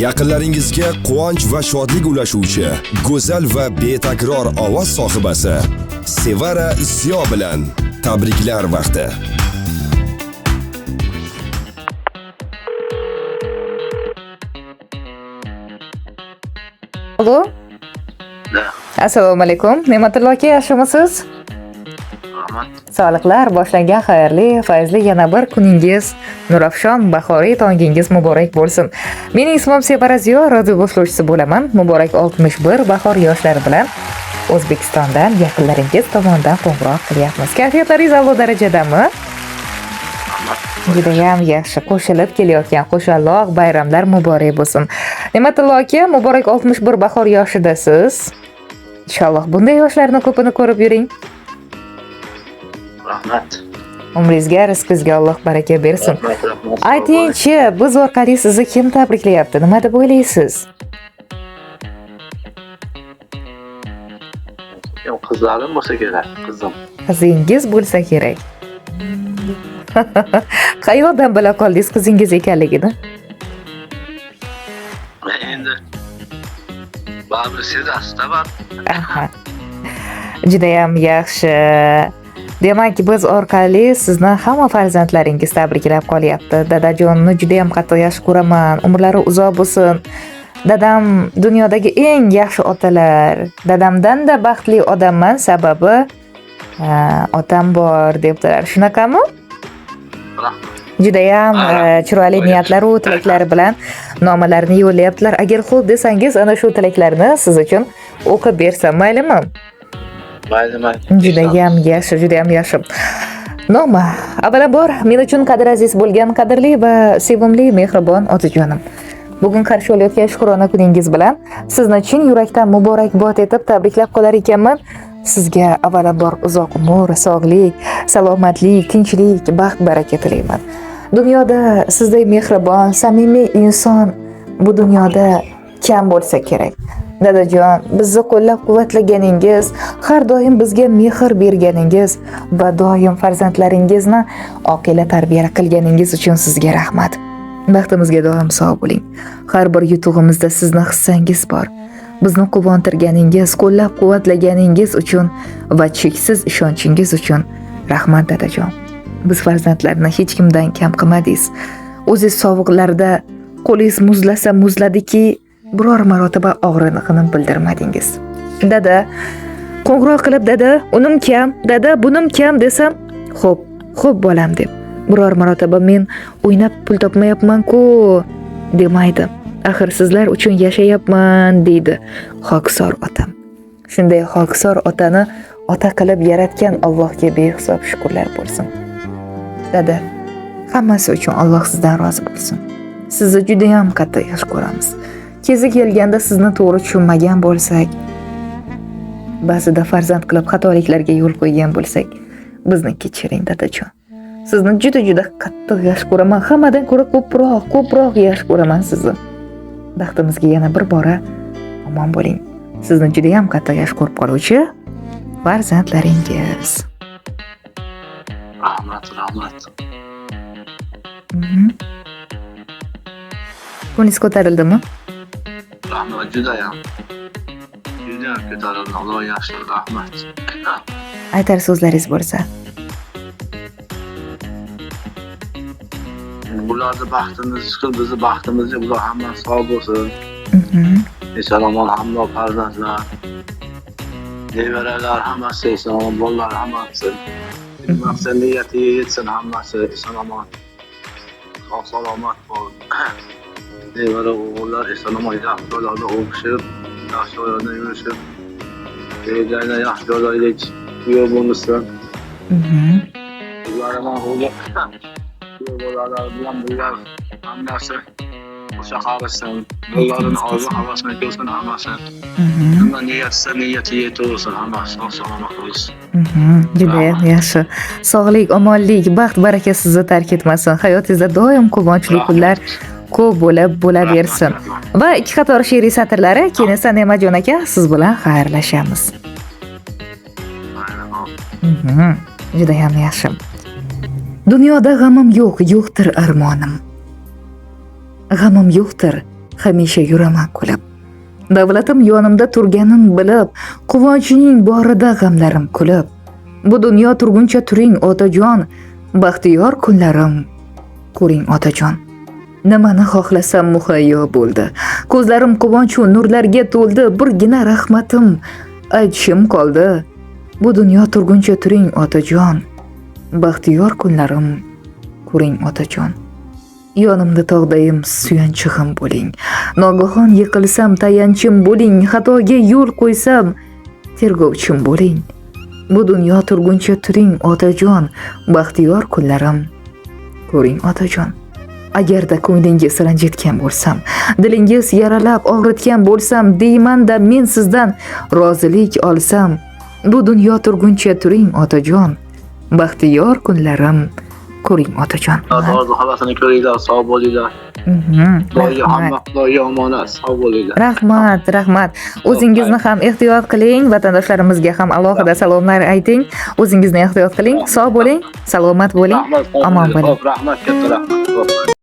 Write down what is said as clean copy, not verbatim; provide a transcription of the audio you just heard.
Yaqinlaringizga quvonch va shodlik ulashuvchi go'zal va betakror ovoz sohibasi Sevara Ziyo bilan tabriklar vaqti. Alo. Da, Assalomu alaykum. Ne'matullo aka, yaxshimisiz? Rahmat. Sog'liqlar boshlangan xayrli, fayzli yana bir kuningiz, nurafshon bahoriy tongingiz muborak bo'lsin. Mening ismim Sevara Ziyo, radio boshlovchisi bo'laman. Muborak 61 bahor yoshlari bilan O'zbekistondan yaqinlaringiz tomonidan qo'ng'iroq qilyapmiz. Kayfiyatlaringiz a'lo darajadami? Rahmat. Judayam yaxshi qo'shilib kelayotgan qo'shaloq bayramlar muborak bo'lsin. Ne'matullo aka, muborak 61 bahor yoshidasiz. Inshaalloh bunday yoshlarni ko'pini ko'rib yuring. Rahmat. Umringizga, rizqingizga Alloh baraka bersin. Rahmat, rahmat. Aytingchi, biz orqali sizni kim tabriklayapti? Nima deb o'ylaysiz? Yo'q, qizlarim bo'lsa kerak, qizim. Qizingiz bo'lsa kerak. Qayerdan bila qoldingiz qizingiz ekanligini? Endi baribir sezasizda bar. Aha. Judayam yaxshi. Demak, biz orqali sizni hamma farzandlaringiz tabriklab qolyapti. Dadajonni judayam qattiq yaxshi ko'raman. Umrlari uzoq bo'lsin. Dadam dunyodagi eng yaxshi otalar. Dadamdan-da baxtli odamman, sababi otam bor debdilar. Shunaqami? Rahmat. Judayam chiroyli niyatlar-u tilaklari bilan nomalarni yo'llayaptilar. Agar xo'p desangiz, ana shu tilaklarni siz uchun o'qib bersam maylimi? Mayli, mayli. Judayam yaxshi, judayam yaxshi. Noma, avvalambor men uchun qadr aziz bo'lgan qadrli va sevimli mehribon otajonim. Bugun qarshi olayotgan shukrona kuningiz bilan sizni chin yurakdan muborakbod etib tabriklab qolar ekanman. Sizga avvalambor uzoq umr, sog'lik, salomatlik, tinchlik, baxt, baraka tilayman. Dunyoda sizday mehribon, samimiy inson bu dunyoda kam bo'lsa kerak. Dadajon, bizni qo'llab-quvvatlaganingiz, har doim bizga mehr berganingiz va doim farzandlaringizni oqila tarbiya qilganingiz uchun sizga rahmat. Baxtimizga doim sog' bo'ling. Har bir yutug'imizda sizni hissangiz bor. Bizni quvontirganingiz, qo'llab-quvvatlaganingiz uchun va cheksiz ishonchingiz uchun rahmat dadajon. Biz farzandlarni hech kimdan kam qilmadingiz. O'zingiz sovuqlarda qo'lingiz muzlasa muzladiki, biror marotaba og'rig'ini bildirmadingiz. Dada, qo'ng'iroq qilib dada, unim kam, dada, bunim kam desam, xo'p, xo'p bolam deb. Biror marotaba men o'ynab pul topmayapman-ku demaydi. Axir sizlar uchun yashayapman deydi xokisor otam. Shunday xokisor otani ota qilib yaratgan Allohga behisob shukrlar bo'lsin. Dada, hammasi uchun Alloh sizdan rozi bo'lsin. Sizni juda ham qattiq yaxshi ko'ramiz. Kezi kelganda sizni to'g'ri tushunmagan bo'lsak, ba'zida farzand qilib xatoliklarga yo'l qo'ygan bo'lsak, bizni kechiring dadajon. Sizni juda-juda qattiq yaxshi ko'raman. Hammadan ko'ra ko'proq, ko'proq yaxshi ko'raman sizni. Baxtimizga yana bir bora omon bo'ling. Sizni juda ham qattiq yaxshi ko'rib qoluvchi farzandlaringiz. Rahmat, rahmat. Ko'nglingiz ko'tarildimi? Rahmat, judayam. Judayam ko'tarildi. Alloh yaxshi, rahmat. Aytar so'zlaringiz bo'lsa. Bularni baxtimiz chiqib, bizni baxtimizga bular hammasi sog' bo'lsin. Eson-omon hamma farzandlar, nevaralar hammasi eson-omon, bolalar hammasi. Maqsad niyatiga yetsin hammasi eson-omon. Sog' salomat bo'l. Nevara o'g'illar eson-omon yaxshi joylarda o'qishib, yaxshi joylarda yurishib, kelajakda yaxshi joylarga kuyov bo'lishsin. Ular kuyov bolalar bilan birga hammasi o'sha qarishsin. Bolalarning orzu havasini ko'rsin hammasi. Nima niyatsa niyatiga yetaversin hammasi sog' salomat bo'lsin. Judayam yaxshi. Sog'lik, omonlik, baxt, baraka sizni tark etmasin. Hayotingizda doim quvonchli kunlar ko'p bo'lib bo'laversin. Va ikki qator she'riy satrlari, keyin esa Ne'matjon aka siz bilan xayrlashamiz. Judayam yaxshi. Dunyoda g'amim yo'q, yo'qdir armonim. G'amim yo'qdir, Hamisha yuraman kulib. Davlatim yonimda turganin bilib, quvonchning borida g'amlarim kulib. Bu dunyo turguncha turing otajon, baxtiyor kunlarim ko'ring otajon. Nimani xohlasam muhayyo bo'ldi. Ko'zlarim quvonchu nurlarga to'ldi, birgina rahmatim aytishim qoldi. Bu dunyo turguncha turing otajon, baxtiyor kunlarim ko'ring otajon. Yonimda tog'dayim suyanchig'im bo'ling. Nogahon yiqilsam tayanchim bo'ling, xatoga yo'l qo'ysam tergovchim bo'ling. Bu dunyo turguncha turing otajon, baxtiyor kunlarim ko'ring otajon. Agarda ko'nglingiz ranjitgan bo'lsam, dilingiz yaralab og'ritgan bo'lsam, deyman-da men sizdan rozilik olsam, bu dunyo turguncha turing otajon, baxtiyor kunlarim ko'ring otajon. Orzu havasini ko'ringlar, sog' bo'linglar. Xudoga Rahmat. Hamma Xudoga omonat, sog' bo'linglar. Rahmat, rahmat. O'zingizni ham ehtiyot qiling, vatanoshlarimizga ham alohida salomlar ayting. O'zingizni ehtiyot qiling, sog' bo'ling, salomat bo'ling. Rahmat, sog' Omon bo'ling. bo'ling. Xo'p, rahmat, katta rahmat. Xo'p.